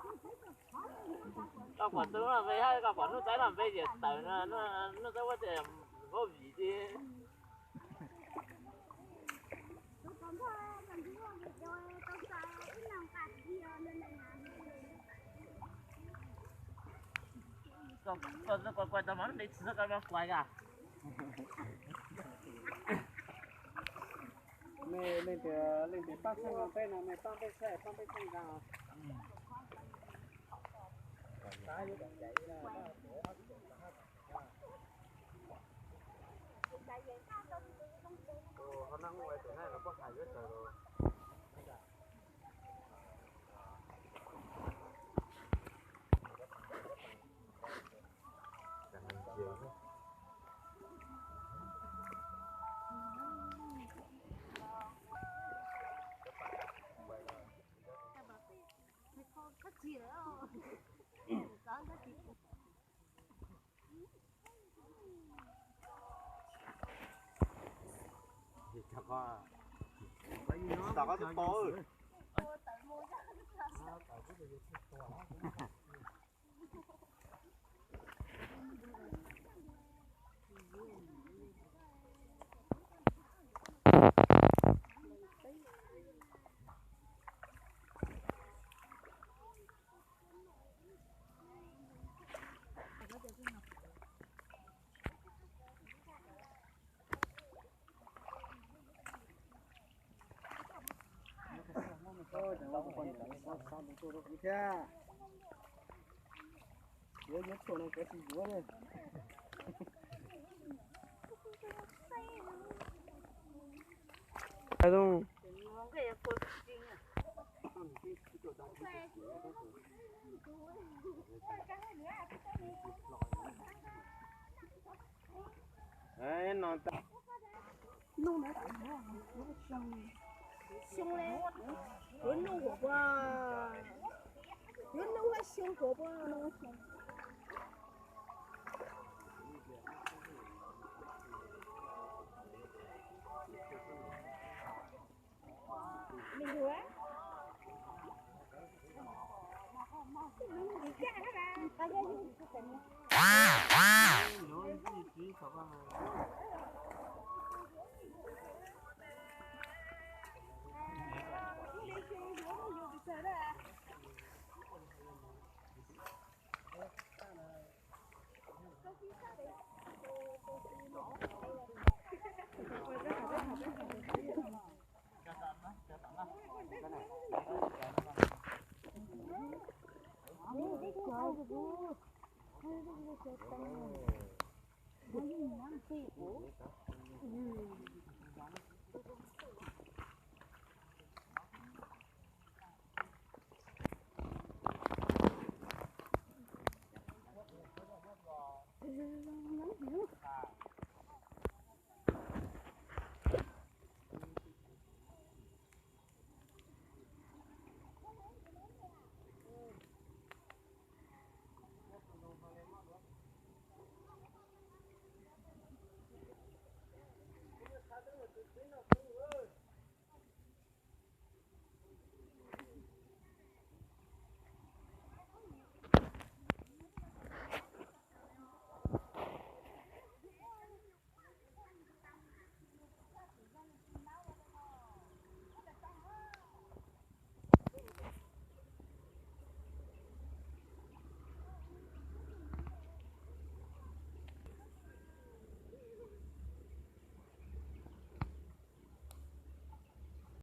Koj pom tub no npe hab koj pom Nuj Txawb no npe ces tawm no, Nuj Txawb ua tias Npauj Vim ces. Koj, koj, koj tau mov npe tsis koj mov kuav ka. Leej tias, leej tias pab txhawb nqa peb no, nej pab peb saib, pab peb txhawb nqa. Yuav yuav tshuaj no kav tsij yuav li. Hais zoo. Nuj na, xyoo le, yuav nuj kuv puas, yuav nuj hab xyoo kuv puas.